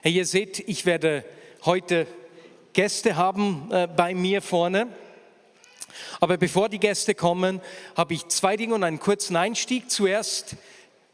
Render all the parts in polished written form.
Hey, ihr seht, ich werde heute Gäste haben bei mir vorne. Aber bevor die Gäste kommen, habe ich zwei Dinge und einen kurzen Einstieg. Zuerst,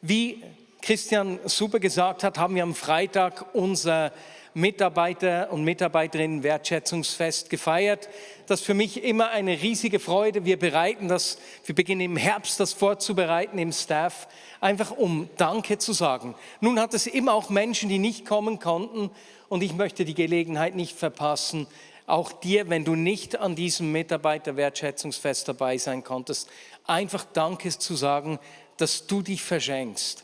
wie Christian super gesagt hat, haben wir am Freitag unser Mitarbeiter- und Mitarbeiterinnen-Wertschätzungsfest gefeiert. Das ist für mich immer eine riesige Freude. Wir beginnen im Herbst das vorzubereiten im Staff, einfach um Danke zu sagen. Nun hat es immer auch Menschen, die nicht kommen konnten und ich möchte die Gelegenheit nicht verpassen, auch dir, wenn du nicht an diesem Mitarbeiter-Wertschätzungsfest dabei sein konntest, einfach Danke zu sagen, dass du dich verschenkst.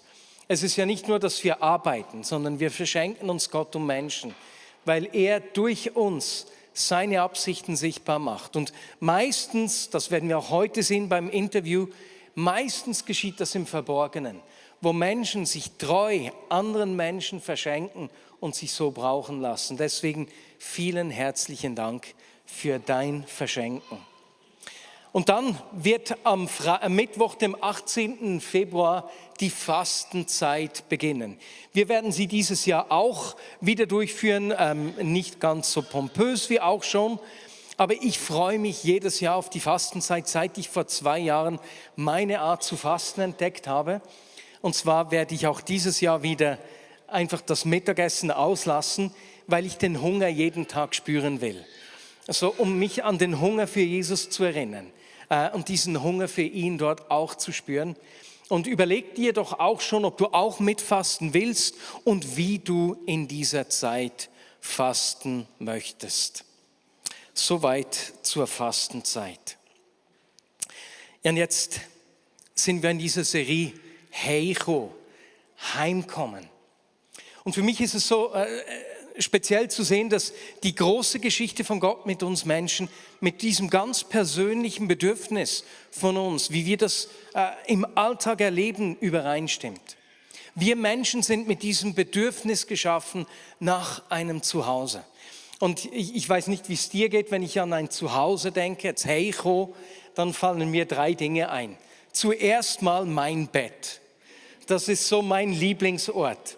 Es ist ja nicht nur, dass wir arbeiten, sondern wir verschenken uns Gott und Menschen, weil er durch uns seine Absichten sichtbar macht. Und meistens, das werden wir auch heute sehen beim Interview, meistens geschieht das im Verborgenen, wo Menschen sich treu anderen Menschen verschenken und sich so brauchen lassen. Deswegen vielen herzlichen Dank für dein Verschenken. Und dann wird am Mittwoch, dem 18. Februar, die Fastenzeit beginnen. Wir werden sie dieses Jahr auch wieder durchführen, nicht ganz so pompös wie auch schon, aber ich freue mich jedes Jahr auf die Fastenzeit, seit ich vor 2 Jahren meine Art zu fasten entdeckt habe. Und zwar werde ich auch dieses Jahr wieder einfach das Mittagessen auslassen, weil ich den Hunger jeden Tag spüren will. Also um mich an den Hunger für Jesus zu erinnern und diesen Hunger für ihn dort auch zu spüren. Und überleg dir doch auch schon, ob du auch mitfasten willst und wie du in dieser Zeit fasten möchtest. Soweit zur Fastenzeit. Und jetzt sind wir in dieser Serie Heicho, Heimkommen. Und für mich ist es so speziell zu sehen, dass die große Geschichte von Gott mit uns Menschen, mit diesem ganz persönlichen Bedürfnis von uns, wie wir das im Alltag erleben, übereinstimmt. Wir Menschen sind mit diesem Bedürfnis geschaffen nach einem Zuhause. Und ich weiß nicht, wie es dir geht, wenn ich an ein Zuhause denke, jetzt Heicho, dann fallen mir 3 Dinge ein. Zuerst mal mein Bett. Das ist so mein Lieblingsort.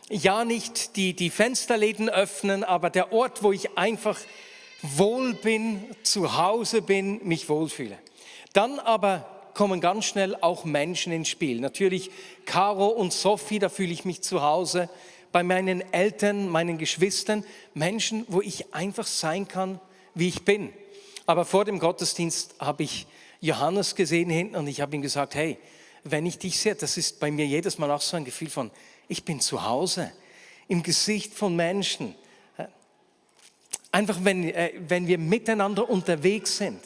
Ja, nicht die Fensterläden öffnen, aber der Ort, wo ich einfach wohl bin, zu Hause bin, mich wohlfühle. Dann aber kommen ganz schnell auch Menschen ins Spiel. Natürlich Caro und Sophie, da fühle ich mich zu Hause. Bei meinen Eltern, meinen Geschwistern, Menschen, wo ich einfach sein kann, wie ich bin. Aber vor dem Gottesdienst habe ich Johannes gesehen hinten und ich habe ihm gesagt, hey, wenn ich dich sehe, das ist bei mir jedes Mal auch so ein Gefühl von, ich bin zu Hause, im Gesicht von Menschen. Einfach, wenn wir miteinander unterwegs sind,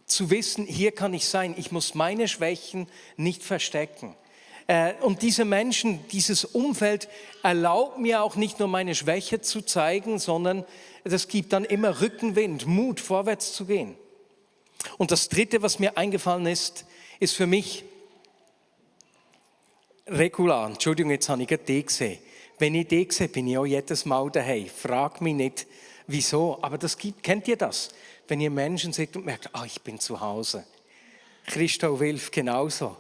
zu wissen, hier kann ich sein, ich muss meine Schwächen nicht verstecken. Und diese Menschen, dieses Umfeld erlaubt mir auch nicht nur meine Schwäche zu zeigen, sondern das gibt dann immer Rückenwind, Mut, vorwärts zu gehen. Und das Dritte, was mir eingefallen ist für mich Regular. Entschuldigung, jetzt habe ich gerade die gesehen. Wenn ich die sehe, bin ich auch jedes Mal daheim. Frag mich nicht, wieso. Aber kennt ihr das? Wenn ihr Menschen seht und merkt, ich bin zu Hause. Christoph Wilf genauso.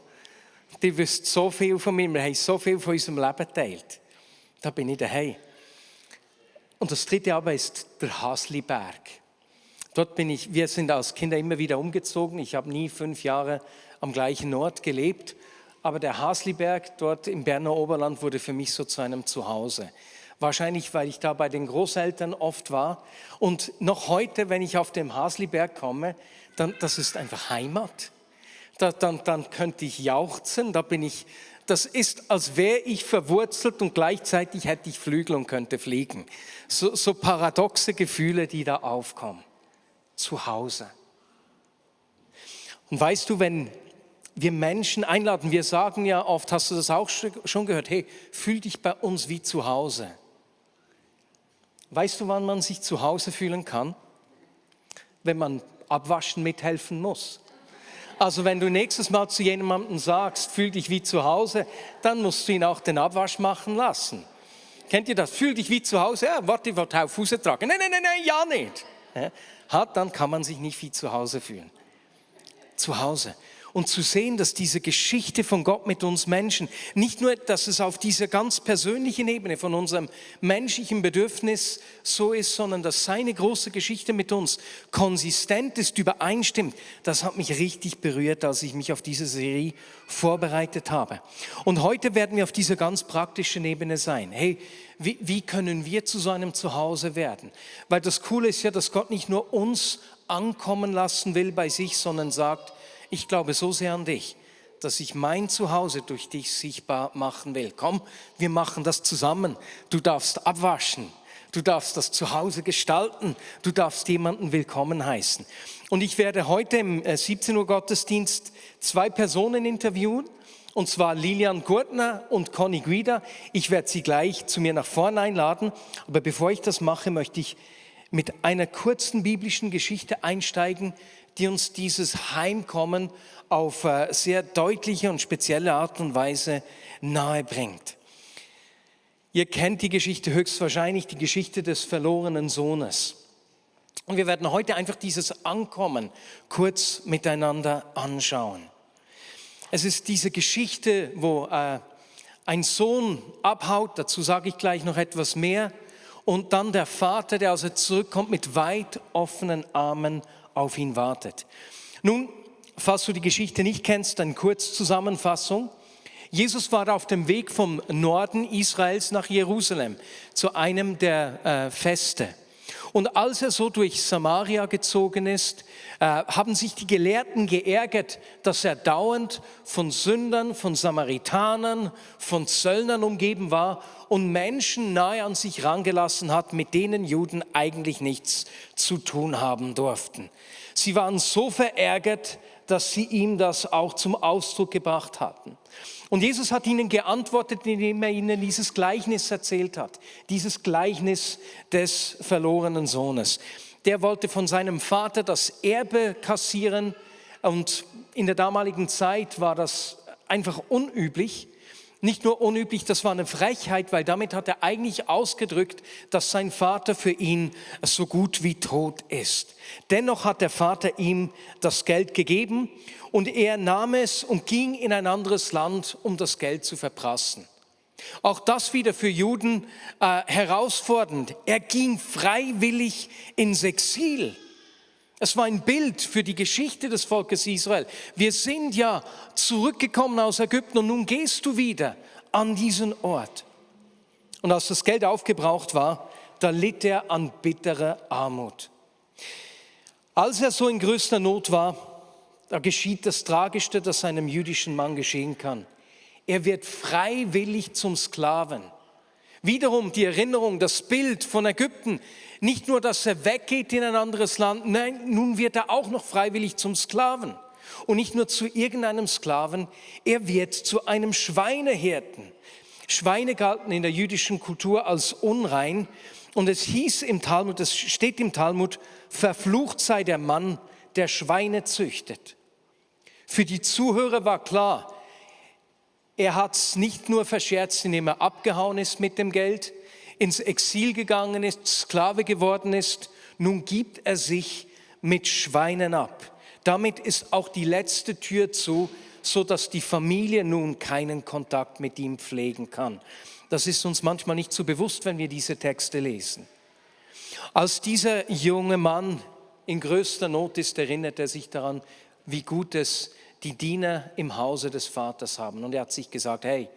Die wisst so viel von mir, wir haben so viel von unserem Leben geteilt. Da bin ich daheim. Und das Dritte aber ist der Hasliberg. Dort wir sind als Kinder immer wieder umgezogen. Ich habe nie 5 Jahre am gleichen Ort gelebt. Aber der Hasliberg dort im Berner Oberland wurde für mich so zu einem Zuhause. Wahrscheinlich, weil ich da bei den Großeltern oft war. Und noch heute, wenn ich auf den Hasliberg komme, das ist einfach Heimat. Dann könnte ich jauchzen, das ist, als wäre ich verwurzelt und gleichzeitig hätte ich Flügel und könnte fliegen. So paradoxe Gefühle, die da aufkommen. Zu Hause. Und weißt du, wenn wir Menschen einladen, wir sagen ja oft, hast du das auch schon gehört, hey, fühl dich bei uns wie zu Hause. Weißt du, wann man sich zu Hause fühlen kann? Wenn man abwaschen mithelfen muss. Also wenn du nächstes Mal zu jemandem sagst, fühl dich wie zu Hause, dann musst du ihn auch den Abwasch machen lassen. Kennt ihr das? Fühl dich wie zu Hause, ja, warte, ich will auf Fuß tragen. Nein, ja nicht. Dann kann man sich nicht wie zu Hause fühlen. Zu Hause. und zu sehen, dass diese Geschichte von Gott mit uns Menschen, nicht nur, dass es auf dieser ganz persönlichen Ebene von unserem menschlichen Bedürfnis so ist, sondern dass seine große Geschichte mit uns konsistent ist, übereinstimmt, das hat mich richtig berührt, als ich mich auf diese Serie vorbereitet habe. Und heute werden wir auf dieser ganz praktischen Ebene sein. Hey, wie können wir zu so einem Zuhause werden? Weil das Coole ist ja, dass Gott nicht nur uns ankommen lassen will bei sich, sondern sagt, ich glaube so sehr an dich, dass ich mein Zuhause durch dich sichtbar machen will. Komm, wir machen das zusammen. Du darfst abwaschen, du darfst das Zuhause gestalten, du darfst jemanden willkommen heißen. Und ich werde heute im 17 Uhr Gottesdienst 2 Personen interviewen, und zwar Lilian Gurtner und Conny Guida. Ich werde sie gleich zu mir nach vorne einladen, aber bevor ich das mache, möchte ich mit einer kurzen biblischen Geschichte einsteigen, die uns dieses Heimkommen auf sehr deutliche und spezielle Art und Weise nahe bringt. Ihr kennt die Geschichte höchstwahrscheinlich, die Geschichte des verlorenen Sohnes. Und wir werden heute einfach dieses Ankommen kurz miteinander anschauen. Es ist diese Geschichte, wo ein Sohn abhaut, dazu sage ich gleich noch etwas mehr, und dann der Vater, der also zurückkommt, mit weit offenen Armen auf ihn wartet. Nun, falls du die Geschichte nicht kennst, eine Kurzzusammenfassung. Jesus war auf dem Weg vom Norden Israels nach Jerusalem zu einem der Feste. Und als er so durch Samaria gezogen ist, haben sich die Gelehrten geärgert, dass er dauernd von Sündern, von Samaritanern, von Zöllnern umgeben war und Menschen nahe an sich rangelassen hat, mit denen Juden eigentlich nichts zu tun haben durften. Sie waren so verärgert, dass sie ihm das auch zum Ausdruck gebracht hatten. Und Jesus hat ihnen geantwortet, indem er ihnen dieses Gleichnis erzählt hat. Dieses Gleichnis des verlorenen Sohnes. Der wollte von seinem Vater das Erbe kassieren und in der damaligen Zeit war das einfach unüblich. Nicht nur unüblich, das war eine Frechheit, weil damit hat er eigentlich ausgedrückt, dass sein Vater für ihn so gut wie tot ist. Dennoch hat der Vater ihm das Geld gegeben und er nahm es und ging in ein anderes Land, um das Geld zu verprassen. Auch das wieder für Juden herausfordernd. Er ging freiwillig ins Exil. Es war ein Bild für die Geschichte des Volkes Israel. Wir sind ja zurückgekommen aus Ägypten und nun gehst du wieder an diesen Ort. Und als das Geld aufgebraucht war, da litt er an bitterer Armut. Als er so in größter Not war, da geschieht das Tragischste, das einem jüdischen Mann geschehen kann. Er wird freiwillig zum Sklaven. Wiederum die Erinnerung, das Bild von Ägypten. Nicht nur, dass er weggeht in ein anderes Land, nein, nun wird er auch noch freiwillig zum Sklaven. Und nicht nur zu irgendeinem Sklaven, er wird zu einem Schweinehirten. Schweine galten in der jüdischen Kultur als unrein. Und es hieß im Talmud, es steht im Talmud, verflucht sei der Mann, der Schweine züchtet. Für die Zuhörer war klar, er hat es nicht nur verscherzt, indem er abgehauen ist mit dem Geld, ins Exil gegangen ist, Sklave geworden ist. Nun gibt er sich mit Schweinen ab. Damit ist auch die letzte Tür zu, sodass die Familie nun keinen Kontakt mit ihm pflegen kann. Das ist uns manchmal nicht so bewusst, wenn wir diese Texte lesen. Als dieser junge Mann in größter Not ist, erinnert er sich daran, wie gut es die Diener im Hause des Vaters haben. Und er hat sich gesagt, hey,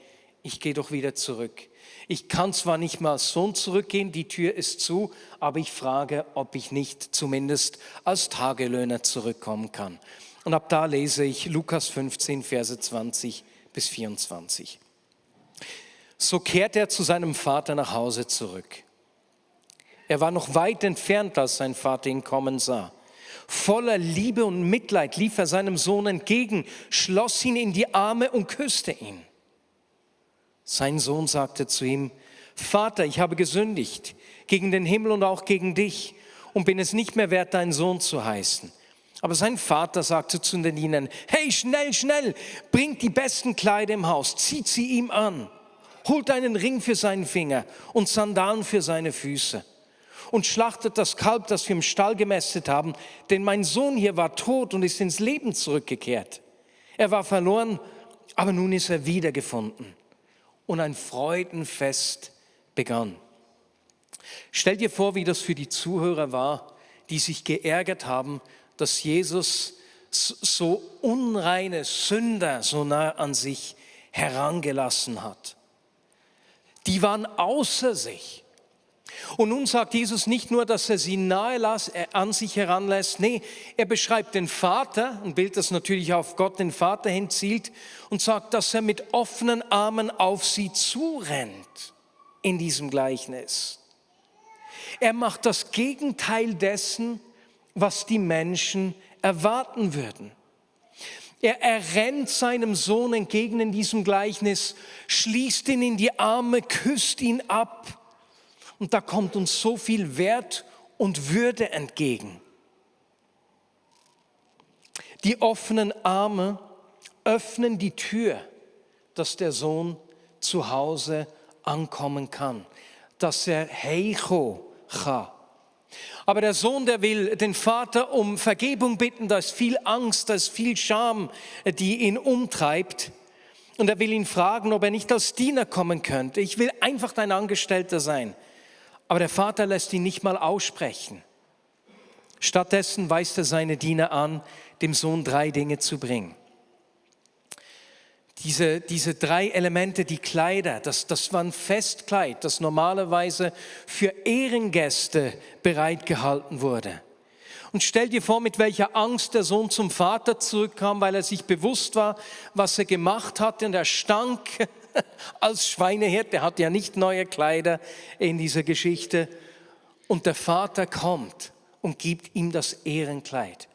ich gehe doch wieder zurück. Ich kann zwar nicht mal als Sohn zurückgehen, die Tür ist zu, aber ich frage, ob ich nicht zumindest als Tagelöhner zurückkommen kann. Und ab da lese ich Lukas 15, Verse 20 bis 24. So kehrt er zu seinem Vater nach Hause zurück. Er war noch weit entfernt, als sein Vater ihn kommen sah. Voller Liebe und Mitleid lief er seinem Sohn entgegen, schloss ihn in die Arme und küsste ihn. Sein Sohn sagte zu ihm, Vater, ich habe gesündigt gegen den Himmel und auch gegen dich und bin es nicht mehr wert, dein Sohn zu heißen. Aber sein Vater sagte zu den Dienern, hey, schnell, schnell, bringt die besten Kleider im Haus, zieht sie ihm an, holt einen Ring für seinen Finger und Sandalen für seine Füße. Und schlachtet das Kalb, das wir im Stall gemästet haben, denn mein Sohn hier war tot und ist ins Leben zurückgekehrt. Er war verloren, aber nun ist er wiedergefunden. Und ein Freudenfest begann. Stell dir vor, wie das für die Zuhörer war, die sich geärgert haben, dass Jesus so unreine Sünder so nah an sich herangelassen hat. Die waren außer sich. Und nun sagt Jesus nicht nur, dass er sie an sich heranlässt, nee, er beschreibt den Vater, ein Bild, das natürlich auf Gott, den Vater hinzielt, und sagt, dass er mit offenen Armen auf sie zurennt in diesem Gleichnis. Er macht das Gegenteil dessen, was die Menschen erwarten würden. Er rennt seinem Sohn entgegen in diesem Gleichnis, schließt ihn in die Arme, küsst ihn ab. Und da kommt uns so viel Wert und Würde entgegen. Die offenen Arme öffnen die Tür, dass der Sohn zu Hause ankommen kann, dass er heimkommen kann. Aber der Sohn, der will den Vater um Vergebung bitten, da ist viel Angst, da ist viel Scham, die ihn umtreibt. Und er will ihn fragen, ob er nicht als Diener kommen könnte. Ich will einfach dein Angestellter sein. Aber der Vater lässt ihn nicht mal aussprechen. Stattdessen weist er seine Diener an, dem Sohn 3 Dinge zu bringen. Diese 3 Elemente, die Kleider, das war ein Festkleid, das normalerweise für Ehrengäste bereitgehalten wurde. Und stell dir vor, mit welcher Angst der Sohn zum Vater zurückkam, weil er sich bewusst war, was er gemacht hatte. Und er stank als Schweinehirt, der hat ja nicht neue Kleider in dieser Geschichte. Und der Vater kommt und gibt ihm das Ehrenkleid.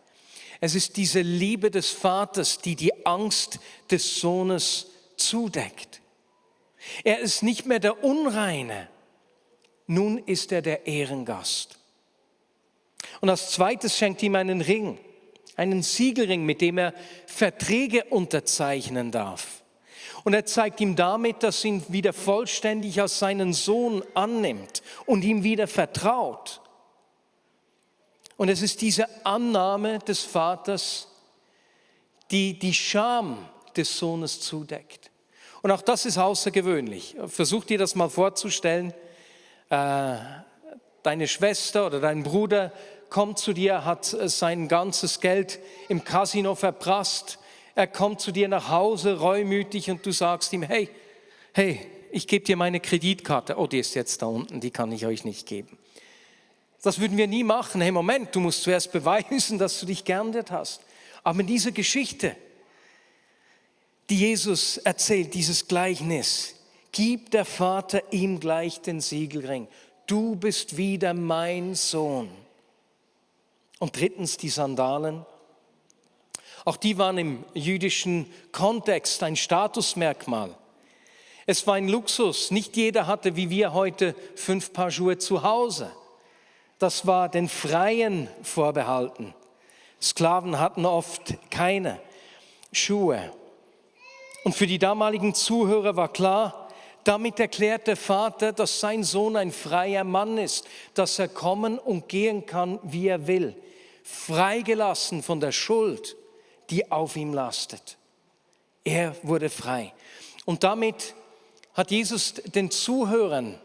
Es ist diese Liebe des Vaters, die die Angst des Sohnes zudeckt. Er ist nicht mehr der Unreine, nun ist er der Ehrengast. Und als zweites schenkt ihm einen Ring, einen Siegelring, mit dem er Verträge unterzeichnen darf. Und er zeigt ihm damit, dass er ihn wieder vollständig als seinen Sohn annimmt und ihm wieder vertraut. Und es ist diese Annahme des Vaters, die die Scham des Sohnes zudeckt. Und auch das ist außergewöhnlich. Versuch dir das mal vorzustellen. Deine Schwester oder dein Bruder kommt zu dir, hat sein ganzes Geld im Casino verprasst. Er kommt zu dir nach Hause, reumütig, und du sagst ihm, hey, ich gebe dir meine Kreditkarte. Oh, die ist jetzt da unten, die kann ich euch nicht geben. Das würden wir nie machen. Hey, Moment, du musst zuerst beweisen, dass du dich geändert hast. Aber in dieser Geschichte, die Jesus erzählt, dieses Gleichnis, gibt der Vater ihm gleich den Siegelring. Du bist wieder mein Sohn. Und drittens die Sandalen. Auch die waren im jüdischen Kontext ein Statusmerkmal. Es war ein Luxus. Nicht jeder hatte wie wir heute 5 Paar Schuhe zu Hause. Das war den Freien vorbehalten. Sklaven hatten oft keine Schuhe. Und für die damaligen Zuhörer war klar, damit erklärt der Vater, dass sein Sohn ein freier Mann ist, dass er kommen und gehen kann, wie er will, freigelassen von der Schuld, die auf ihm lastet. Er wurde frei. Und damit hat Jesus den Zuhörern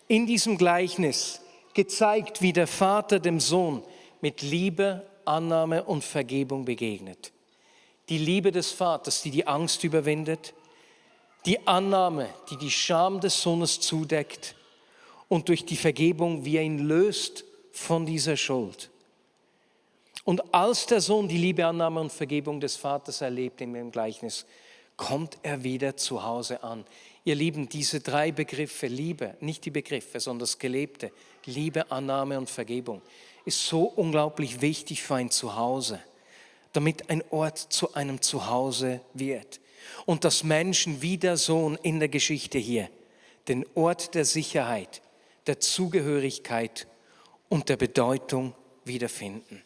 in diesem Gleichnis gezeigt, wie der Vater dem Sohn mit Liebe, Annahme und Vergebung begegnet. Die Liebe des Vaters, die die Angst überwindet, die Annahme, die die Scham des Sohnes zudeckt, und durch die Vergebung, wie er ihn löst von dieser Schuld. Und als der Sohn die Liebe, Annahme und Vergebung des Vaters erlebt in dem Gleichnis, kommt er wieder zu Hause an. Ihr Lieben, diese 3 Begriffe, Liebe, nicht die Begriffe, sondern das Gelebte, Liebe, Annahme und Vergebung, ist so unglaublich wichtig für ein Zuhause, damit ein Ort zu einem Zuhause wird. Und dass Menschen wie der Sohn in der Geschichte hier den Ort der Sicherheit, der Zugehörigkeit und der Bedeutung wiederfinden.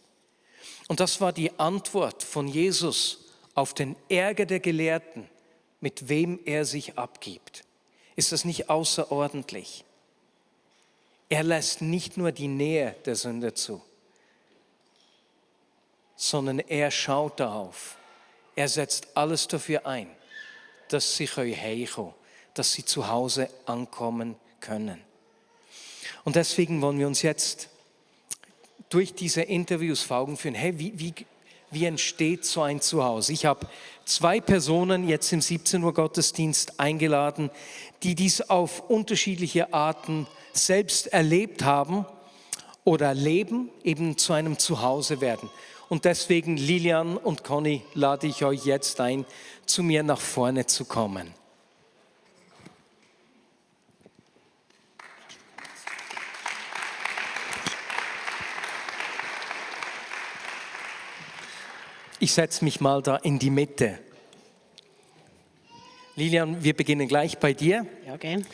Und das war die Antwort von Jesus auf den Ärger der Gelehrten, mit wem er sich abgibt. Ist das nicht außerordentlich? Er lässt nicht nur die Nähe der Sünder zu, sondern er schaut darauf. Er setzt alles dafür ein, dass sie heimkommen, dass sie zu Hause ankommen können. Und deswegen wollen wir uns jetzt durch diese Interviews vor Augen führen, hey, wie entsteht so ein Zuhause? Ich habe 2 Personen jetzt im 17 Uhr Gottesdienst eingeladen, die dies auf unterschiedliche Arten selbst erlebt haben oder leben, eben zu einem Zuhause werden. Und deswegen, Lilian und Conny, lade ich euch jetzt ein, zu mir nach vorne zu kommen. Ich setze mich mal da in die Mitte. Lilian, wir beginnen gleich bei dir. Ja, gern.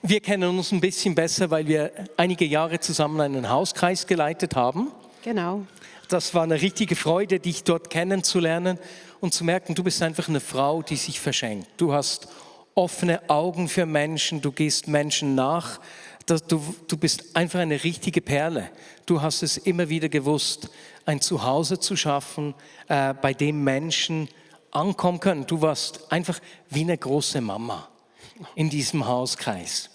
Wir kennen uns ein bisschen besser, weil wir einige Jahre zusammen einen Hauskreis geleitet haben. Genau. Das war eine richtige Freude, dich dort kennenzulernen und zu merken, du bist einfach eine Frau, die sich verschenkt. Du hast offene Augen für Menschen, du gehst Menschen nach. Du bist einfach eine richtige Perle. Du hast es immer wieder gewusst, ein Zuhause zu schaffen, bei dem Menschen ankommen können. Du warst einfach wie eine große Mama in diesem Hauskreis.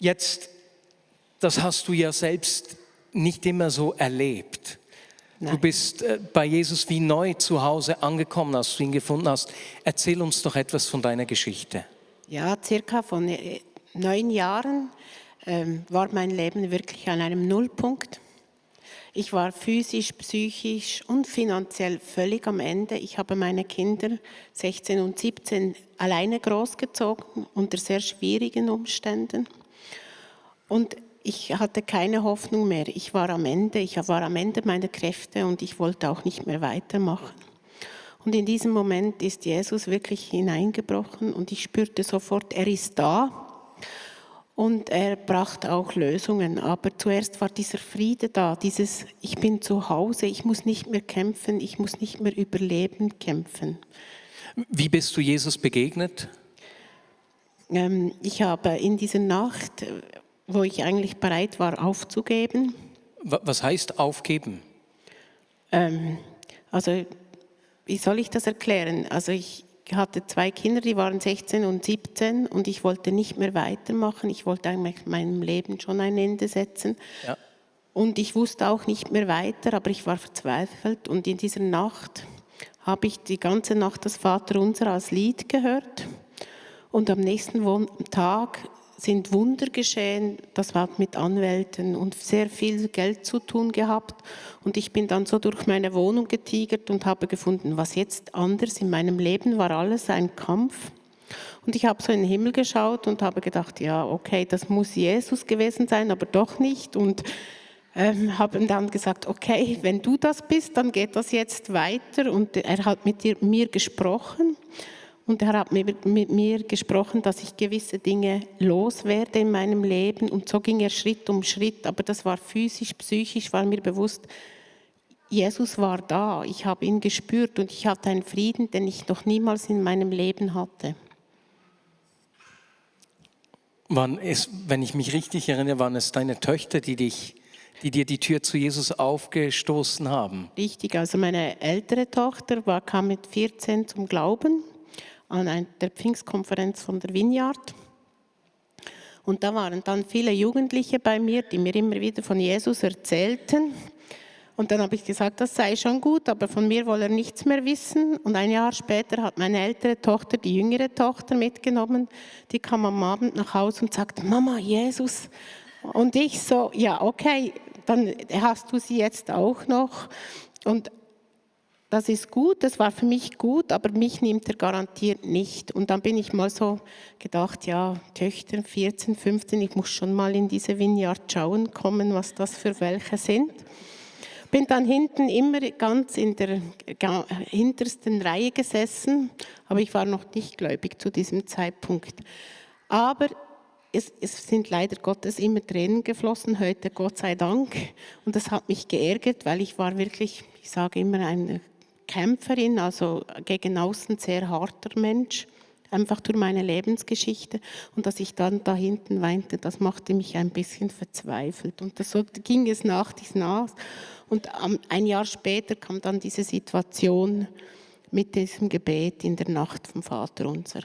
Jetzt, das hast du ja selbst nicht immer so erlebt. Nein. Du bist bei Jesus wie neu zu Hause angekommen, als du ihn gefunden hast. Erzähl uns doch etwas von deiner Geschichte. Ja, circa von 9 Jahren war mein Leben wirklich an einem Nullpunkt. Ich war physisch, psychisch und finanziell völlig am Ende. Ich habe meine Kinder 16 und 17 alleine großgezogen, unter sehr schwierigen Umständen. Und ich hatte keine Hoffnung mehr. Ich war am Ende meiner Kräfte und ich wollte auch nicht mehr weitermachen. Und in diesem Moment ist Jesus wirklich hineingebrochen und ich spürte sofort, er ist da. Und er brachte auch Lösungen. Aber zuerst war dieser Friede da, dieses ich bin zu Hause, ich muss nicht mehr kämpfen, ich muss nicht mehr über Leben kämpfen. Wie bist du Jesus begegnet? Ich habe in dieser Nacht, wo ich eigentlich bereit war aufzugeben. Was heißt aufgeben? Also wie soll ich das erklären? Also ich hatte 2 Kinder, die waren 16 und 17 und ich wollte nicht mehr weitermachen. Ich wollte eigentlich meinem Leben schon ein Ende setzen. Ja. Und ich wusste auch nicht mehr weiter, aber ich war verzweifelt. Und in dieser Nacht habe ich die ganze Nacht das Vaterunser als Lied gehört. Und am nächsten Tag sind Wunder geschehen. Das hat mit Anwälten und sehr viel Geld zu tun gehabt. Und ich bin dann so durch meine Wohnung getigert und habe gefunden, was jetzt anders in meinem Leben war, alles ein Kampf. Und ich habe so in den Himmel geschaut und habe gedacht, ja, okay, das muss Jesus gewesen sein, aber doch nicht. Und habe dann gesagt, okay, wenn du das bist, dann geht das jetzt weiter. Und er hat mit mir gesprochen. Und er hat mit mir gesprochen, dass ich gewisse Dinge loswerde in meinem Leben. Und so ging er Schritt um Schritt. Aber das war physisch, psychisch, war mir bewusst, Jesus war da. Ich habe ihn gespürt und ich hatte einen Frieden, den ich noch niemals in meinem Leben hatte. Wenn ich mich richtig erinnere, waren es deine Töchter, die dir die Tür zu Jesus aufgestoßen haben? Richtig, also meine ältere Tochter kam mit 14 zum Glauben an der Pfingstkonferenz von der Vineyard. Und da waren dann viele Jugendliche bei mir, die mir immer wieder von Jesus erzählten. Und dann habe ich gesagt, das sei schon gut, aber von mir wolle er nichts mehr wissen. Und ein Jahr später hat meine ältere Tochter die jüngere Tochter mitgenommen. Die kam am Abend nach Hause und sagte, Mama, Jesus. Und ich so, ja, okay, dann hast du sie jetzt auch noch. Und das ist gut, das war für mich gut, aber mich nimmt er garantiert nicht. Und dann bin ich mal so gedacht, ja, Töchter 14, 15, ich muss schon mal in diese Vineyard schauen kommen, was das für welche sind. Bin dann hinten immer ganz in der hintersten Reihe gesessen, aber ich war noch nicht gläubig zu diesem Zeitpunkt. Aber es sind leider Gottes immer Tränen geflossen, heute Gott sei Dank. Und das hat mich geärgert, weil ich war wirklich, ich sage immer, eine Kämpferin, also gegen außen sehr harter Mensch, einfach durch meine Lebensgeschichte. Und dass ich dann da hinten weinte, das machte mich ein bisschen verzweifelt. Und so ging es nach dies nach. Und ein Jahr später kam dann diese Situation mit diesem Gebet in der Nacht vom Vaterunser.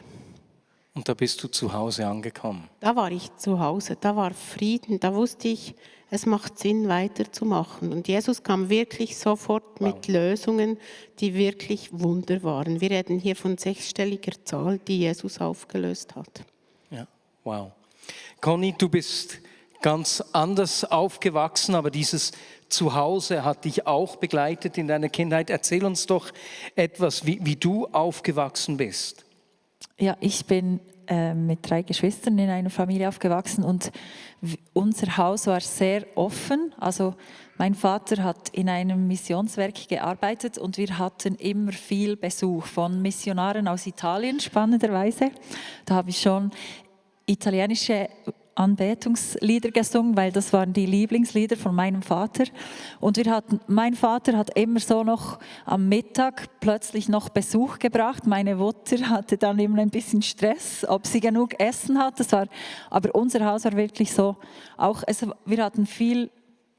Und da bist du zu Hause angekommen. Da war ich zu Hause, da war Frieden, da wusste ich, es macht Sinn, weiterzumachen. Und Jesus kam wirklich sofort mit Lösungen, die wirklich Wunder waren. Wir reden hier von 6-stelliger Zahl, die Jesus aufgelöst hat. Ja, wow. Conny, du bist ganz anders aufgewachsen, aber dieses Zuhause hat dich auch begleitet in deiner Kindheit. Erzähl uns doch etwas, wie du aufgewachsen bist. Ja, ich bin mit 3 Geschwistern in einer Familie aufgewachsen und unser Haus war sehr offen. Also mein Vater hat in einem Missionswerk gearbeitet und wir hatten immer viel Besuch von Missionaren aus Italien, spannenderweise. Da habe ich schon italienische Anbetungslieder gesungen, weil das waren die Lieblingslieder von meinem Vater. Und mein Vater hat immer so noch am Mittag plötzlich noch Besuch gebracht. Meine Mutter hatte dann immer ein bisschen Stress, ob sie genug Essen hat. Aber unser Haus war wirklich so, wir hatten viel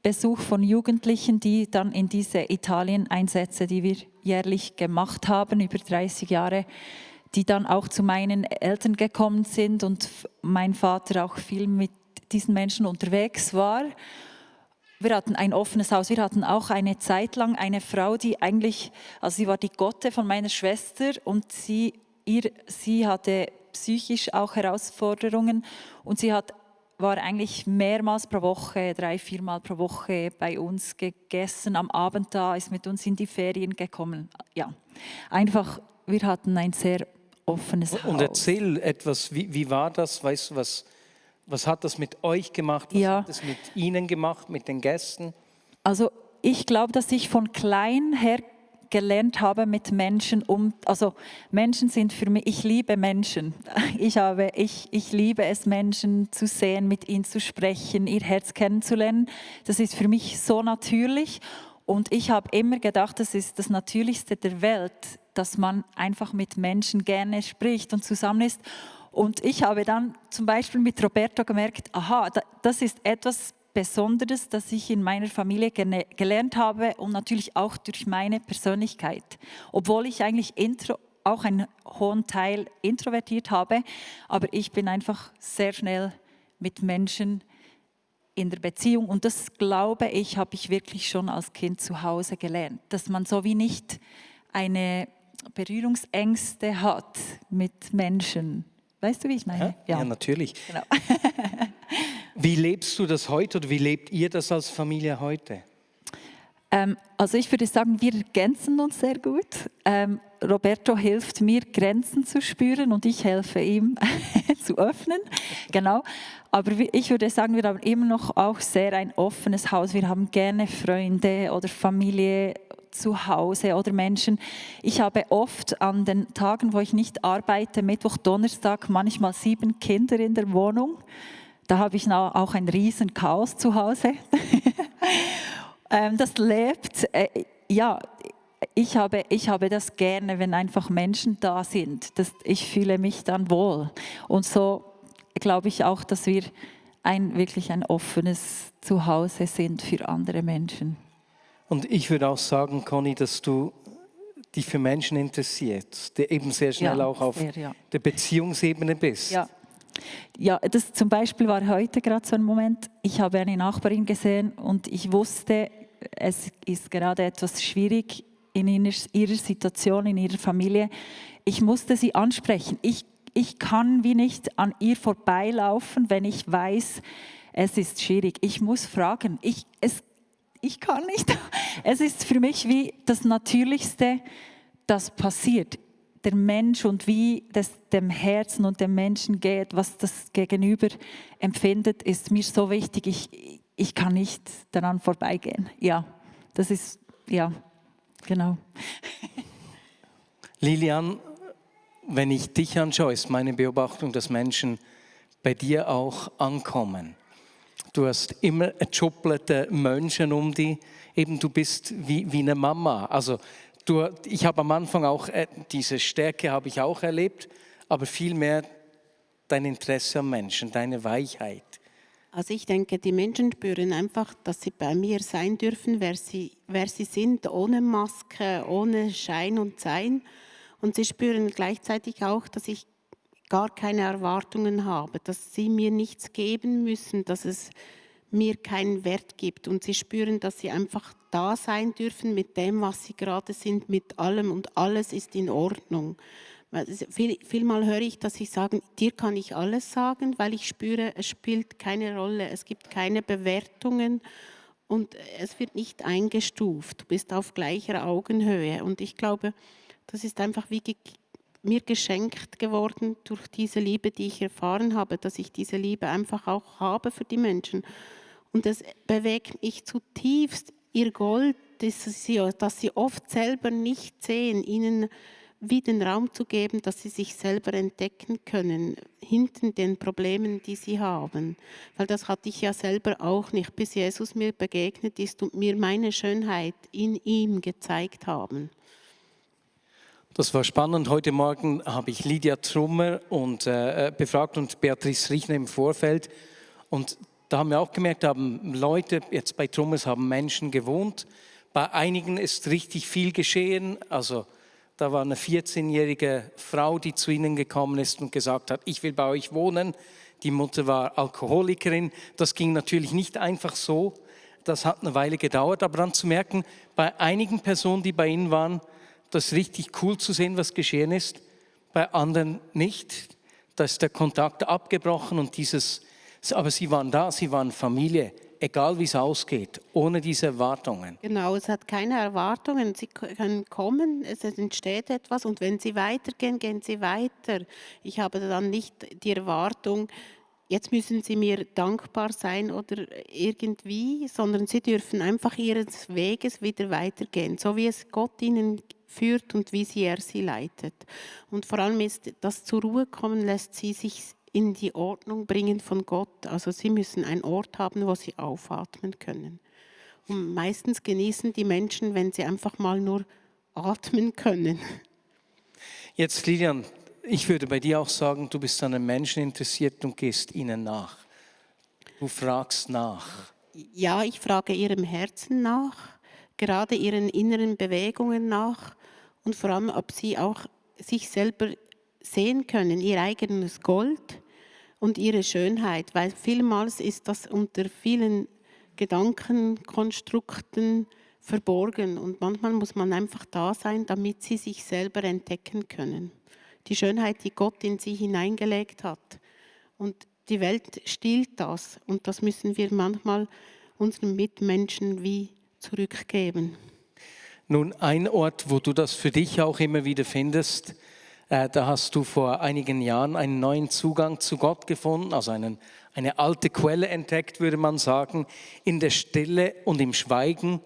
Besuch von Jugendlichen, die dann in diese Italien-Einsätze, die wir jährlich gemacht haben, über 30 Jahre, die dann auch zu meinen Eltern gekommen sind und mein Vater auch viel mit diesen Menschen unterwegs war. Wir hatten ein offenes Haus. Wir hatten auch eine Zeit lang eine Frau, sie war die Gotte von meiner Schwester und sie hatte psychisch auch Herausforderungen und sie war eigentlich mehrmals pro Woche, 3-4 Mal pro Woche bei uns gegessen, am Abend da, ist mit uns in die Ferien gekommen. Ja, einfach, wir hatten ein sehr offenes Haus. Und erzähl etwas, wie war das? Weißt du, was hat das mit euch gemacht? Was hat das mit ihnen gemacht, mit den Gästen? Also ich glaube, dass ich von klein her gelernt habe mit Menschen also Menschen sind für mich, ich liebe Menschen. Ich liebe es, Menschen zu sehen, mit ihnen zu sprechen, ihr Herz kennenzulernen. Das ist für mich so natürlich. Und ich habe immer gedacht, das ist das Natürlichste der Welt, dass man einfach mit Menschen gerne spricht und zusammen ist. Und ich habe dann zum Beispiel mit Roberto gemerkt, aha, das ist etwas Besonderes, das ich in meiner Familie gelernt habe und natürlich auch durch meine Persönlichkeit. Obwohl ich eigentlich auch einen hohen Teil introvertiert habe, aber ich bin einfach sehr schnell mit Menschen in der Beziehung und das, glaube ich, habe ich wirklich schon als Kind zu Hause gelernt, dass man so wie nicht eine Berührungsängste hat mit Menschen. Weißt du, wie ich meine? Ja, natürlich. Genau. Wie lebst du das heute oder wie lebt ihr das als Familie heute? Also ich würde sagen, wir ergänzen uns sehr gut. Roberto hilft mir, Grenzen zu spüren und ich helfe ihm zu öffnen. Genau. Aber ich würde sagen, wir haben immer noch auch sehr ein offenes Haus. Wir haben gerne Freunde oder Familie zu Hause oder Menschen. Ich habe oft an den Tagen, wo ich nicht arbeite, Mittwoch, Donnerstag, manchmal 7 Kinder in der Wohnung. Da habe ich auch ein riesen Chaos zu Hause. Das lebt. Ja, ich habe das gerne, wenn einfach Menschen da sind. Ich fühle mich dann wohl. Und so glaube ich auch, dass wir wirklich ein offenes Zuhause sind für andere Menschen. Und ich würde auch sagen, Conny, dass du dich für Menschen interessierst, der eben sehr schnell auch auf der Beziehungsebene bist. Ja, das zum Beispiel war heute gerade so ein Moment, ich habe eine Nachbarin gesehen und ich wusste, es ist gerade etwas schwierig in ihrer Situation, in ihrer Familie. Ich musste sie ansprechen. Ich kann wie nicht an ihr vorbeilaufen, wenn ich weiß, es ist schwierig. Ich muss fragen. Ich kann nicht. Es ist für mich wie das Natürlichste, das passiert. Der Mensch und wie das dem Herzen und dem Menschen geht, was das Gegenüber empfindet, ist mir so wichtig. Ich kann nicht daran vorbeigehen. Ja, das ist, ja, genau. Lilian, wenn ich dich anschaue, ist meine Beobachtung, dass Menschen bei dir auch ankommen. Du hast immer eine Schublade Menschen um dich. Eben, du bist wie eine Mama. Also ich habe am Anfang auch diese Stärke habe ich auch erlebt, aber vielmehr dein Interesse am Menschen, deine Weichheit. Also ich denke, die Menschen spüren einfach, dass sie bei mir sein dürfen, wer sie sind, ohne Maske, ohne Schein und Sein. Und sie spüren gleichzeitig auch, dass ich gar keine Erwartungen habe, dass sie mir nichts geben müssen, dass es mir keinen Wert gibt. Und sie spüren, dass sie einfach da sein dürfen mit dem, was sie gerade sind, mit allem und alles ist in Ordnung. Vielmal höre ich, dass sie sagen, dir kann ich alles sagen, weil ich spüre, es spielt keine Rolle, es gibt keine Bewertungen und es wird nicht eingestuft. Du bist auf gleicher Augenhöhe. Und ich glaube, das ist einfach wie mir geschenkt geworden durch diese Liebe, die ich erfahren habe, dass ich diese Liebe einfach auch habe für die Menschen. Und es bewegt mich zutiefst, ihr Gold, dass sie oft selber nicht sehen, ihnen wie den Raum zu geben, dass sie sich selber entdecken können, hinter den Problemen, die sie haben. Weil das hatte ich ja selber auch nicht, bis Jesus mir begegnet ist und mir meine Schönheit in ihm gezeigt haben. Das war spannend. Heute Morgen habe ich Lydia Trummer befragt und Beatrice Riechner im Vorfeld. Und da haben wir auch gemerkt, haben Leute, jetzt bei Trummers haben Menschen gewohnt. Bei einigen ist richtig viel geschehen. Also da war eine 14-jährige Frau, die zu ihnen gekommen ist und gesagt hat, ich will bei euch wohnen. Die Mutter war Alkoholikerin. Das ging natürlich nicht einfach so. Das hat eine Weile gedauert. Aber dann zu merken, bei einigen Personen, die bei ihnen waren, das ist richtig cool zu sehen, was geschehen ist. Bei anderen nicht. Da ist der Kontakt abgebrochen und aber sie waren da, sie waren Familie. Egal wie es ausgeht, ohne diese Erwartungen. Genau, es hat keine Erwartungen. Sie können kommen, es entsteht etwas und wenn Sie weitergehen, gehen Sie weiter. Ich habe dann nicht die Erwartung, jetzt müssen Sie mir dankbar sein oder irgendwie, sondern Sie dürfen einfach Ihres Weges wieder weitergehen, so wie es Gott Ihnen führt und wie er Sie leitet. Und vor allem ist das zur Ruhe kommen, lässt Sie sich in die Ordnung bringen von Gott. Also sie müssen einen Ort haben, wo sie aufatmen können. Und meistens genießen die Menschen, wenn sie einfach mal nur atmen können. Jetzt Lilian, ich würde bei dir auch sagen, du bist an den Menschen interessiert und gehst ihnen nach. Du fragst nach. Ja, ich frage ihrem Herzen nach, gerade ihren inneren Bewegungen nach und vor allem, ob sie auch sich selber sehen können, ihr eigenes Gold und ihre Schönheit, weil vielmals ist das unter vielen Gedankenkonstrukten verborgen und manchmal muss man einfach da sein, damit sie sich selber entdecken können. Die Schönheit, die Gott in sie hineingelegt hat. Und die Welt stiehlt das und das müssen wir manchmal unseren Mitmenschen wie zurückgeben. Nun, ein Ort, wo du das für dich auch immer wieder findest, da hast du vor einigen Jahren einen neuen Zugang zu Gott gefunden, also eine alte Quelle entdeckt, würde man sagen, in der Stille und im Schweigen.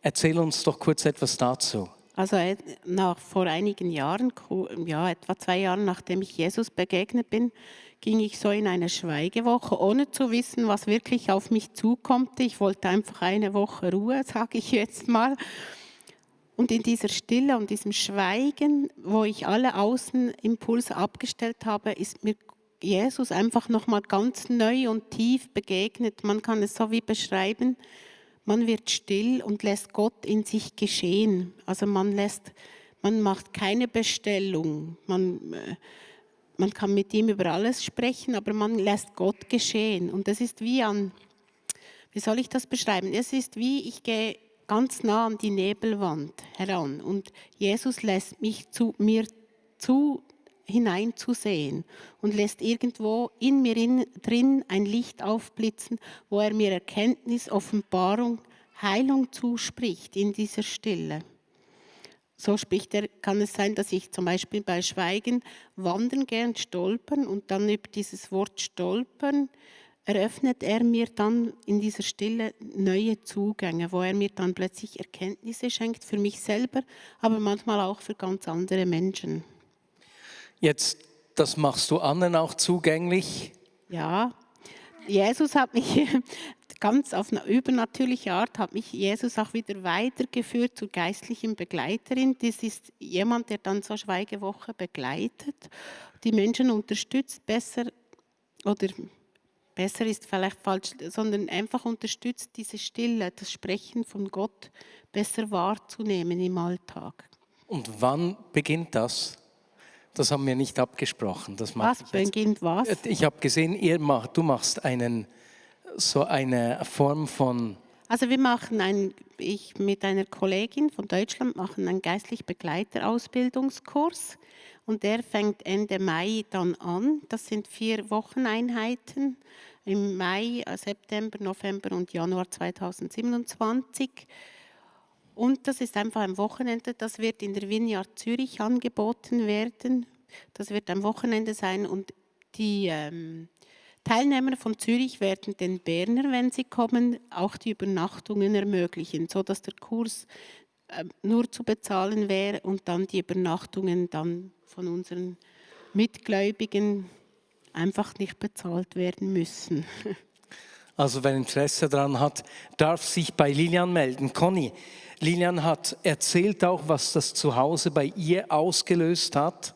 Erzähl uns doch kurz etwas dazu. Also vor einigen Jahren, ja, etwa 2 Jahren, nachdem ich Jesus begegnet bin, ging ich so in eine Schweigewoche, ohne zu wissen, was wirklich auf mich zukommt. Ich wollte einfach eine Woche Ruhe, sage ich jetzt mal. Und in dieser Stille und diesem Schweigen, wo ich alle Außenimpulse abgestellt habe, ist mir Jesus einfach nochmal ganz neu und tief begegnet. Man kann es so wie beschreiben, man wird still und lässt Gott in sich geschehen. Also man macht keine Bestellung. Man kann mit ihm über alles sprechen, aber man lässt Gott geschehen. Und es ist wie soll ich das beschreiben? Es ist wie, ich gehe ganz nah an die Nebelwand heran und Jesus lässt mich hineinzusehen und lässt irgendwo in mir drin ein Licht aufblitzen, wo er mir Erkenntnis, Offenbarung, Heilung zuspricht in dieser Stille. So kann es sein, dass ich zum Beispiel bei Schweigen wandern gehe und stolpern und dann über dieses Wort stolpern eröffnet er mir dann in dieser Stille neue Zugänge, wo er mir dann plötzlich Erkenntnisse schenkt für mich selber, aber manchmal auch für ganz andere Menschen. Jetzt, das machst du anderen auch zugänglich? Ja, Jesus hat mich ganz auf eine übernatürliche Art hat mich Jesus auch wieder weitergeführt zur geistlichen Begleiterin. Das ist jemand, der dann so Schweigewoche begleitet, die Menschen unterstützt, besser ist vielleicht falsch, sondern einfach unterstützt diese Stille, das Sprechen von Gott besser wahrzunehmen im Alltag. Und wann beginnt das? Das haben wir nicht abgesprochen. Das mache Was beginnt was? Ich habe gesehen, du machst so eine Form von... Also ich mit einer Kollegin von Deutschland machen einen geistlich Begleiterausbildungskurs und der fängt Ende Mai dann an. Das sind 4 Wocheneinheiten im Mai, September, November und Januar 2027. Und das ist einfach ein Wochenende, das wird in der Vineyard Zürich angeboten werden. Das wird ein Wochenende sein und die Teilnehmer von Zürich werden den Berner, wenn sie kommen, auch die Übernachtungen ermöglichen, sodass der Kurs nur zu bezahlen wäre und dann die Übernachtungen dann von unseren Mitgläubigen einfach nicht bezahlt werden müssen. Also wer Interesse daran hat, darf sich bei Lilian melden. Conny, Lilian hat erzählt auch, was das Zuhause bei ihr ausgelöst hat.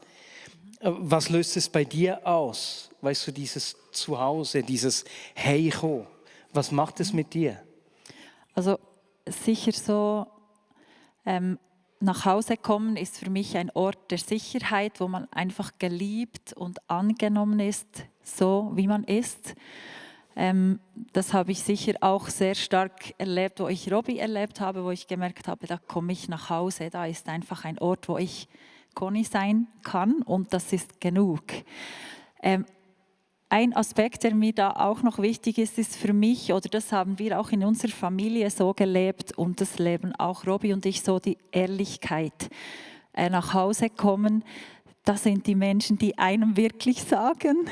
Was löst es bei dir aus? Weißt du, dieses Zuhause, dieses Heicho, was macht es mit dir? Also sicher so, nach Hause kommen ist für mich ein Ort der Sicherheit, wo man einfach geliebt und angenommen ist, so wie man ist. Das habe ich sicher auch sehr stark erlebt, wo ich Robby erlebt habe, wo ich gemerkt habe, da komme ich nach Hause, da ist einfach ein Ort, wo ich Conny sein kann und das ist genug. Ein Aspekt, der mir da auch noch wichtig ist, ist für mich, oder das haben wir auch in unserer Familie so gelebt und das leben auch Robby und ich so, die Ehrlichkeit. Nach Hause kommen, das sind die Menschen, die einem wirklich sagen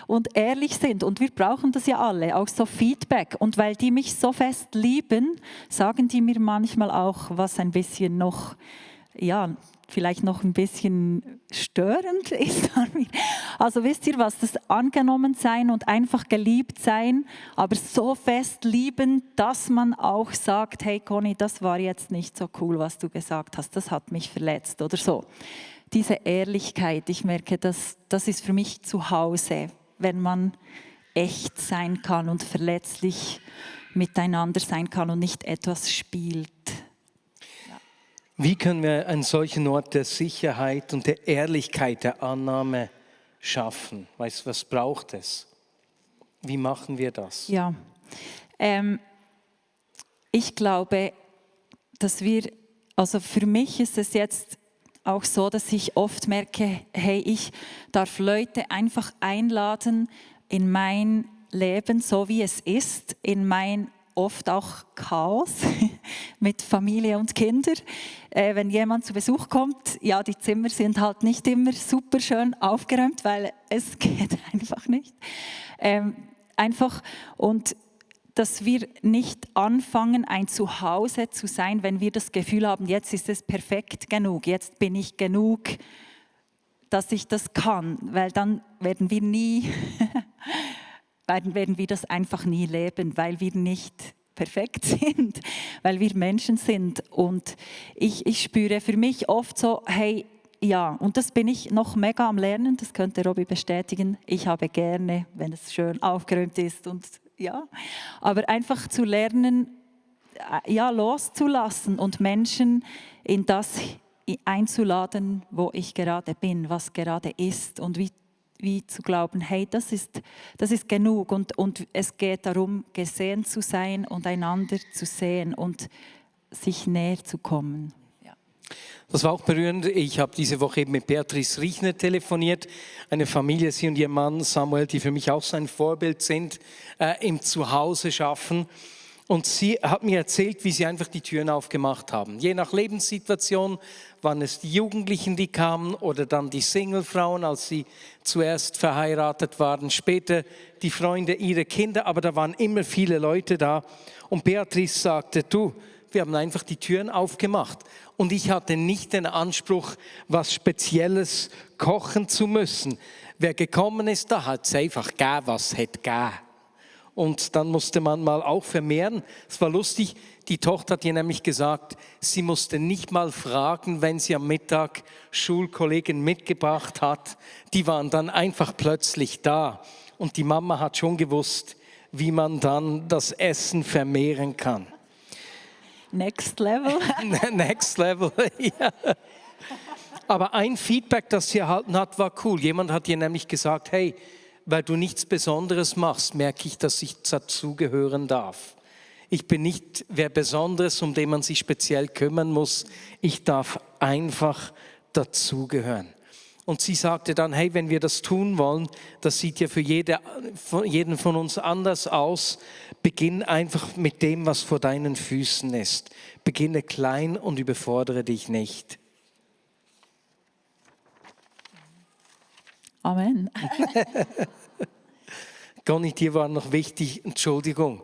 und ehrlich sind. Und wir brauchen das ja alle, auch so Feedback. Und weil die mich so fest lieben, sagen die mir manchmal auch, was ein bisschen noch, ja, vielleicht noch ein bisschen störend ist. Also wisst ihr was, das angenommen sein und einfach geliebt sein, aber so fest lieben, dass man auch sagt, hey Conny, das war jetzt nicht so cool, was du gesagt hast, das hat mich verletzt oder so. Diese Ehrlichkeit, ich merke, das ist für mich zu Hause, wenn man echt sein kann und verletzlich miteinander sein kann und nicht etwas spielt. Wie können wir einen solchen Ort der Sicherheit und der Ehrlichkeit, der Annahme schaffen? Weißt du, was braucht es? Wie machen wir das? Ja, ich glaube, dass also für mich ist es jetzt auch so, dass ich oft merke, hey, ich darf Leute einfach einladen in mein Leben, so wie es ist, in mein oft auch Chaos mit Familie und Kindern. Wenn jemand zu Besuch kommt, ja, die Zimmer sind halt nicht immer super schön aufgeräumt, weil es geht einfach nicht. Und dass wir nicht anfangen, ein Zuhause zu sein, wenn wir das Gefühl haben, jetzt ist es perfekt genug, jetzt bin ich genug, dass ich das kann, weil dann werden wir das einfach nie leben, weil wir nicht perfekt sind, weil wir Menschen sind. Und ich spüre für mich oft so, hey, ja, und das bin ich noch mega am Lernen, das könnte Robby bestätigen. Ich habe gerne, wenn es schön aufgeräumt ist und ja, aber einfach zu lernen, ja, loszulassen und Menschen in das einzuladen, wo ich gerade bin, was gerade ist und wie zu glauben, hey, das ist genug und es geht darum, gesehen zu sein und einander zu sehen und sich näher zu kommen. Ja. Das war auch berührend. Ich habe diese Woche eben mit Beatrice Riechner telefoniert, eine Familie, sie und ihr Mann Samuel, die für mich auch so ein Vorbild sind, im Zuhause schaffen. Und sie hat mir erzählt, wie sie einfach die Türen aufgemacht haben. Je nach Lebenssituation waren es die Jugendlichen, die kamen oder dann die Singlefrauen, als sie zuerst verheiratet waren, später die Freunde, ihre Kinder, aber da waren immer viele Leute da. Und Beatrice sagte, du, wir haben einfach die Türen aufgemacht. Und ich hatte nicht den Anspruch, was Spezielles kochen zu müssen. Wer gekommen ist, da hat es einfach gegeben, was es gegeben. Und dann musste man mal auch vermehren. Es war lustig, die Tochter hat ihr nämlich gesagt, sie musste nicht mal fragen, wenn sie am Mittag Schulkollegen mitgebracht hat. Die waren dann einfach plötzlich da. Und die Mama hat schon gewusst, wie man dann das Essen vermehren kann. Next level. Next level, ja. Aber ein Feedback, das sie erhalten hat, war cool. Jemand hat ihr nämlich gesagt, hey, weil du nichts Besonderes machst, merke ich, dass ich dazugehören darf. Ich bin nicht wer Besonderes, um den man sich speziell kümmern muss. Ich darf einfach dazugehören. Und sie sagte dann, hey, wenn wir das tun wollen, das sieht ja für jeden von uns anders aus. Beginn einfach mit dem, was vor deinen Füßen ist. Beginne klein und überfordere dich nicht. Amen. Conny, dir war noch wichtig, Entschuldigung,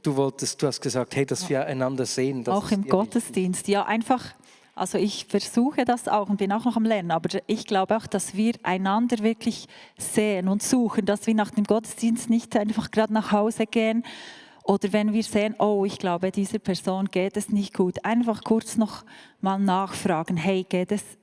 du hast gesagt, hey, dass wir einander sehen. Auch im Gottesdienst, ja, einfach, also ich versuche das auch und bin auch noch am Lernen, aber ich glaube auch, dass wir einander wirklich sehen und suchen, dass wir nach dem Gottesdienst nicht einfach gerade nach Hause gehen oder wenn wir sehen, oh, ich glaube, dieser Person geht es nicht gut, einfach kurz noch mal nachfragen, hey,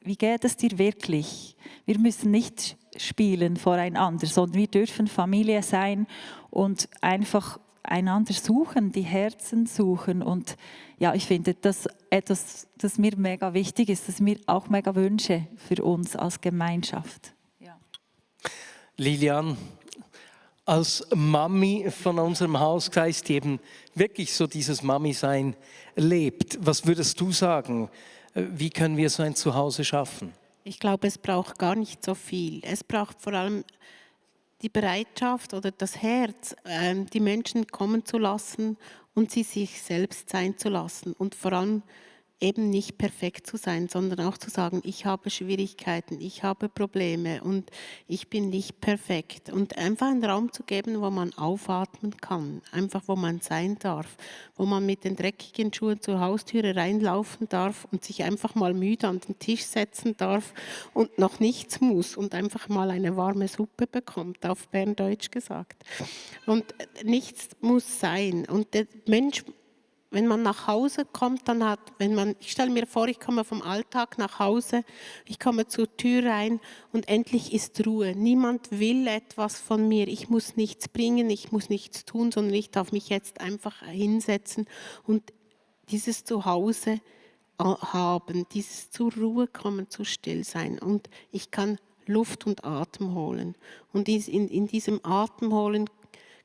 wie geht es dir wirklich? Wir müssen nicht spielen voreinander, sondern wir dürfen Familie sein und einfach einander suchen, die Herzen suchen. Und ja, ich finde das etwas, das mir mega wichtig ist, das mir auch mega wünsche für uns als Gemeinschaft. Ja. Lilian, als Mami von unserem Hauskreis, die eben wirklich so dieses Mami-Sein lebt, was würdest du sagen? Wie können wir so ein Zuhause schaffen? Ich glaube, es braucht gar nicht so viel. Es braucht vor allem die Bereitschaft oder das Herz, die Menschen kommen zu lassen und sie sich selbst sein zu lassen. Und vor allem eben nicht perfekt zu sein, sondern auch zu sagen, ich habe Schwierigkeiten, ich habe Probleme und ich bin nicht perfekt. Und einfach einen Raum zu geben, wo man aufatmen kann, einfach wo man sein darf, wo man mit den dreckigen Schuhen zur Haustüre reinlaufen darf und sich einfach mal müde an den Tisch setzen darf und noch nichts muss und einfach mal eine warme Suppe bekommt, auf Berndeutsch gesagt. Und nichts muss sein. Und der Mensch, wenn man nach Hause kommt, ich stelle mir vor, ich komme vom Alltag nach Hause, ich komme zur Tür rein und endlich ist Ruhe. Niemand will etwas von mir, ich muss nichts bringen, ich muss nichts tun, sondern ich darf mich jetzt einfach hinsetzen und dieses Zuhause haben, dieses zur Ruhe kommen, zu still sein. Und ich kann Luft und Atem holen. Und in diesem Atem holen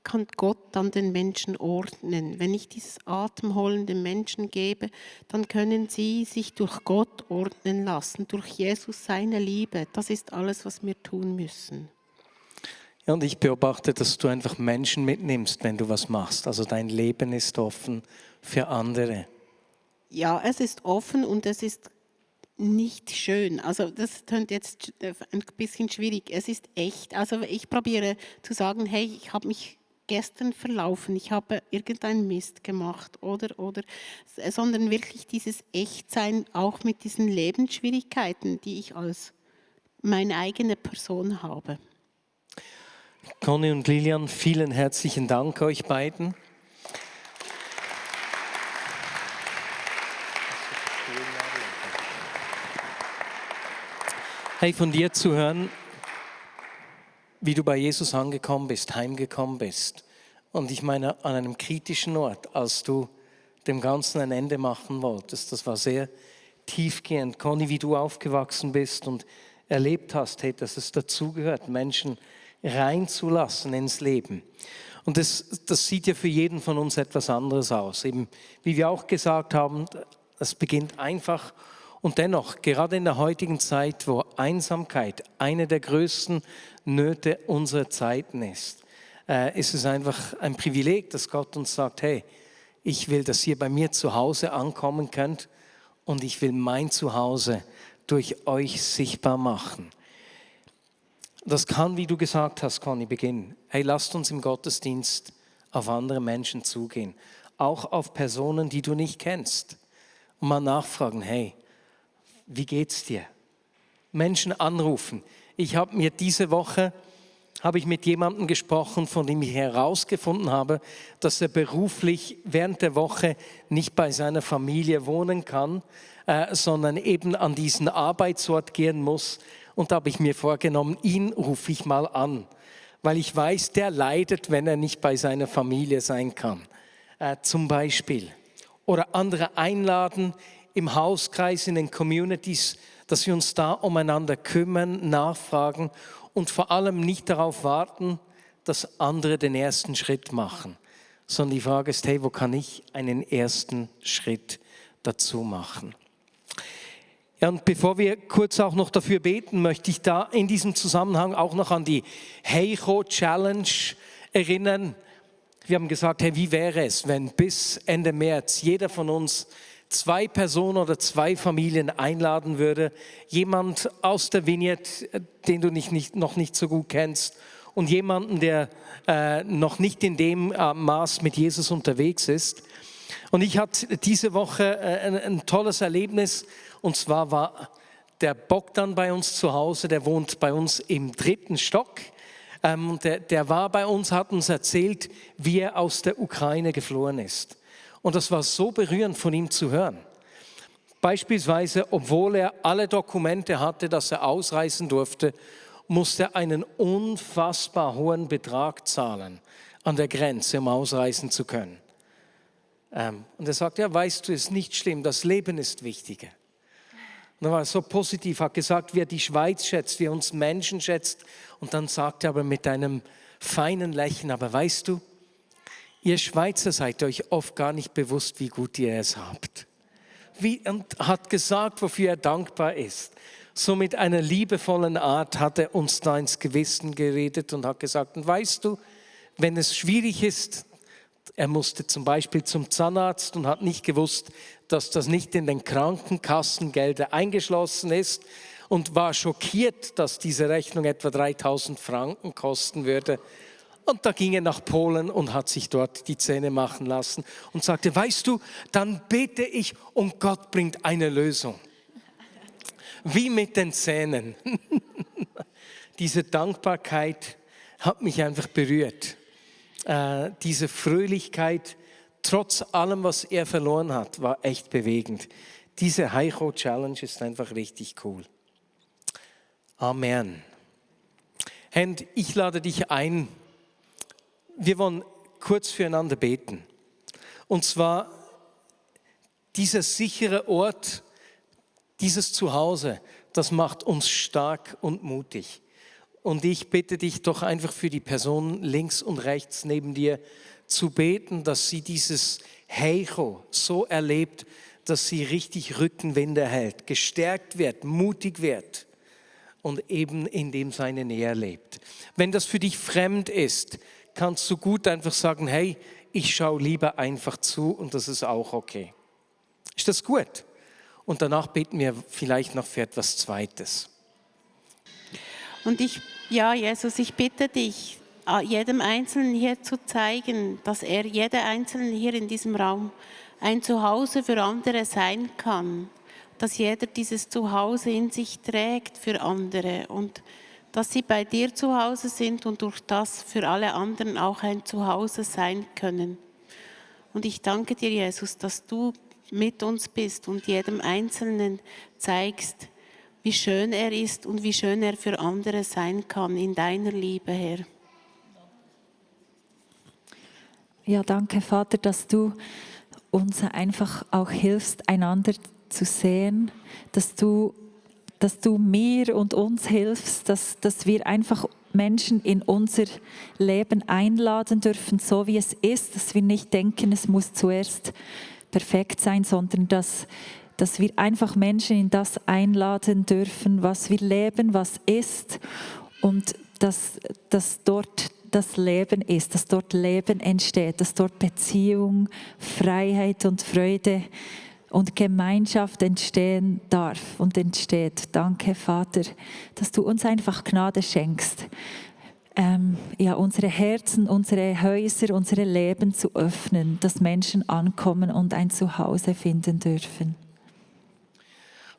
kann Gott dann den Menschen ordnen. Wenn ich dieses Atemholen den Menschen gebe, dann können sie sich durch Gott ordnen lassen, durch Jesus, seine Liebe. Das ist alles, was wir tun müssen. Ja, und ich beobachte, dass du einfach Menschen mitnimmst, wenn du was machst. Also dein Leben ist offen für andere. Ja, es ist offen und es ist nicht schön. Also das klingt jetzt ein bisschen schwierig. Es ist echt. Also ich probiere zu sagen, hey, ich habe mich gestern verlaufen, ich habe irgendeinen Mist gemacht sondern wirklich dieses Echtsein auch mit diesen Lebensschwierigkeiten, die ich als meine eigene Person habe. Conny und Lilian, vielen herzlichen Dank euch beiden. Hey, von dir zu hören, wie du bei Jesus angekommen bist, heimgekommen bist. Und ich meine, an einem kritischen Ort, als du dem Ganzen ein Ende machen wolltest. Das war sehr tiefgehend. Conny, wie du aufgewachsen bist und erlebt hast, hey, dass es dazugehört, Menschen reinzulassen ins Leben. Und das sieht ja für jeden von uns etwas anderes aus. Eben, wie wir auch gesagt haben, es beginnt einfach. Und dennoch, gerade in der heutigen Zeit, wo Einsamkeit eine der größten Nöte unserer Zeiten ist es einfach ein Privileg, dass Gott uns sagt, hey, ich will, dass ihr bei mir zu Hause ankommen könnt und ich will mein Zuhause durch euch sichtbar machen. Das kann, wie du gesagt hast, Conny, beginnen. Hey, lasst uns im Gottesdienst auf andere Menschen zugehen, auch auf Personen, die du nicht kennst, und mal nachfragen, hey, wie geht's dir? Menschen anrufen. Ich habe mir diese Woche habe ich mit jemandem gesprochen, von dem ich herausgefunden habe, dass er beruflich während der Woche nicht bei seiner Familie wohnen kann, sondern eben an diesen Arbeitsort gehen muss. Und da habe ich mir vorgenommen, ihn rufe ich mal an, weil ich weiß, der leidet, wenn er nicht bei seiner Familie sein kann, zum Beispiel. Oder andere einladen im Hauskreis, in den Communities, dass wir uns da umeinander kümmern, nachfragen und vor allem nicht darauf warten, dass andere den ersten Schritt machen, sondern die Frage ist, hey, wo kann ich einen ersten Schritt dazu machen? Ja, und bevor wir kurz auch noch dafür beten, möchte ich da in diesem Zusammenhang auch noch an die Heicho Challenge erinnern. Wir haben gesagt, hey, wie wäre es, wenn bis Ende März jeder von uns 2 Personen oder 2 Familien einladen würde, jemand aus der Vineyard, den du noch nicht so gut kennst, und jemanden, der noch nicht in dem Maß mit Jesus unterwegs ist. Und ich hatte diese Woche ein tolles Erlebnis, und zwar war der Bogdan bei uns zu Hause, der wohnt bei uns im 3. Stock. Der war bei uns, hat uns erzählt, wie er aus der Ukraine geflohen ist. Und das war so berührend von ihm zu hören. Beispielsweise, obwohl er alle Dokumente hatte, dass er ausreisen durfte, musste er einen unfassbar hohen Betrag zahlen an der Grenze, um ausreisen zu können. Und er sagt, ja, weißt du, ist nicht schlimm, das Leben ist wichtiger. Und er war so positiv, hat gesagt, wie er die Schweiz schätzt, wie er uns Menschen schätzt. Und dann sagt er aber mit einem feinen Lächeln, aber weißt du, ihr Schweizer seid euch oft gar nicht bewusst, wie gut ihr es habt. Und hat gesagt, wofür er dankbar ist. So mit einer liebevollen Art hat er uns da ins Gewissen geredet und hat gesagt, und weißt du, wenn es schwierig ist, er musste zum Beispiel zum Zahnarzt und hat nicht gewusst, dass das nicht in den Krankenkassengelder eingeschlossen ist und war schockiert, dass diese Rechnung etwa 3.000 Franken kosten würde. Und da ging er nach Polen und hat sich dort die Zähne machen lassen und sagte, weißt du, dann bete ich und Gott bringt eine Lösung. Wie mit den Zähnen. Diese Dankbarkeit hat mich einfach berührt. Diese Fröhlichkeit, trotz allem, was er verloren hat, war echt bewegend. Diese Heicho Challenge ist einfach richtig cool. Amen. Und ich lade dich ein, wir wollen kurz füreinander beten. Und zwar dieser sichere Ort, dieses Zuhause, das macht uns stark und mutig. Und ich bitte dich doch einfach für die Person links und rechts neben dir zu beten, dass sie dieses Heicho so erlebt, dass sie richtig Rückenwind erhält, gestärkt wird, mutig wird und eben in dem seine Nähe erlebt. Wenn das für dich fremd ist, kannst du gut einfach sagen, hey, ich schaue lieber einfach zu und das ist auch okay. Ist das gut? Und danach beten wir vielleicht noch für etwas Zweites. Und Jesus, ich bitte dich, jedem Einzelnen hier zu zeigen, dass jeder Einzelne hier in diesem Raum ein Zuhause für andere sein kann. Dass jeder dieses Zuhause in sich trägt für andere und dass sie bei dir zu Hause sind und durch das für alle anderen auch ein Zuhause sein können. Und ich danke dir, Jesus, dass du mit uns bist und jedem Einzelnen zeigst, wie schön er ist und wie schön er für andere sein kann in deiner Liebe, Herr. Ja, danke, Vater, dass du uns einfach auch hilfst, einander zu sehen, dass du mir und uns hilfst, dass wir einfach Menschen in unser Leben einladen dürfen, so wie es ist, dass wir nicht denken, es muss zuerst perfekt sein, sondern dass wir einfach Menschen in das einladen dürfen, was wir leben, was ist und dass dort das Leben ist, dass dort Leben entsteht, dass dort Beziehung, Freiheit und Freude und Gemeinschaft entstehen darf und entsteht. Danke, Vater, dass du uns einfach Gnade schenkst, unsere Herzen, unsere Häuser, unsere Leben zu öffnen, dass Menschen ankommen und ein Zuhause finden dürfen.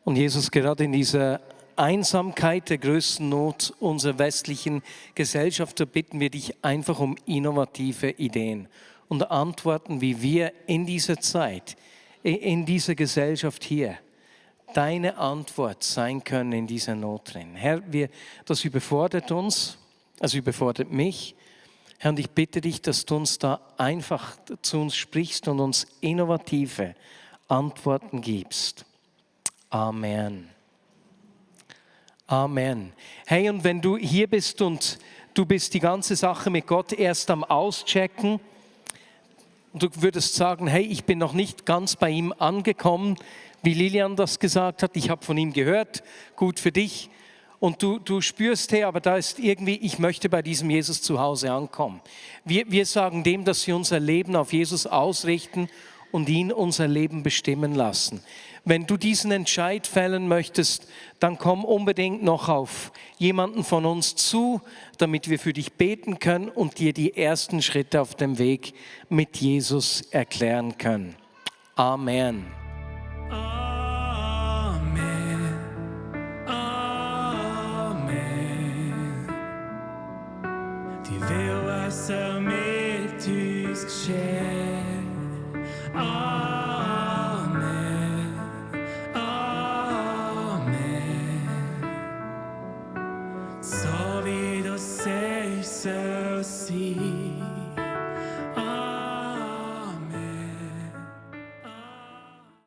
Und Jesus, gerade in dieser Einsamkeit, der größten Not unserer westlichen Gesellschaft, da bitten wir dich einfach um innovative Ideen und Antworten, wie wir in dieser Zeit, in dieser Gesellschaft hier, deine Antwort sein können in dieser Not drin. Herr, das überfordert uns, also überfordert mich. Herr, und ich bitte dich, dass du uns da einfach zu uns sprichst und uns innovative Antworten gibst. Amen. Amen. Hey, und wenn du hier bist und du bist die ganze Sache mit Gott erst am Auschecken und du würdest sagen, hey, ich bin noch nicht ganz bei ihm angekommen, wie Lilian das gesagt hat, ich habe von ihm gehört, gut für dich. Und du spürst, hey, aber da ist irgendwie, ich möchte bei diesem Jesus zu Hause ankommen. Wir sagen dem, dass wir unser Leben auf Jesus ausrichten und ihn unser Leben bestimmen lassen. Wenn du diesen Entscheid fällen möchtest, dann komm unbedingt noch auf jemanden von uns zu, damit wir für dich beten können und dir die ersten Schritte auf dem Weg mit Jesus erklären können. Amen.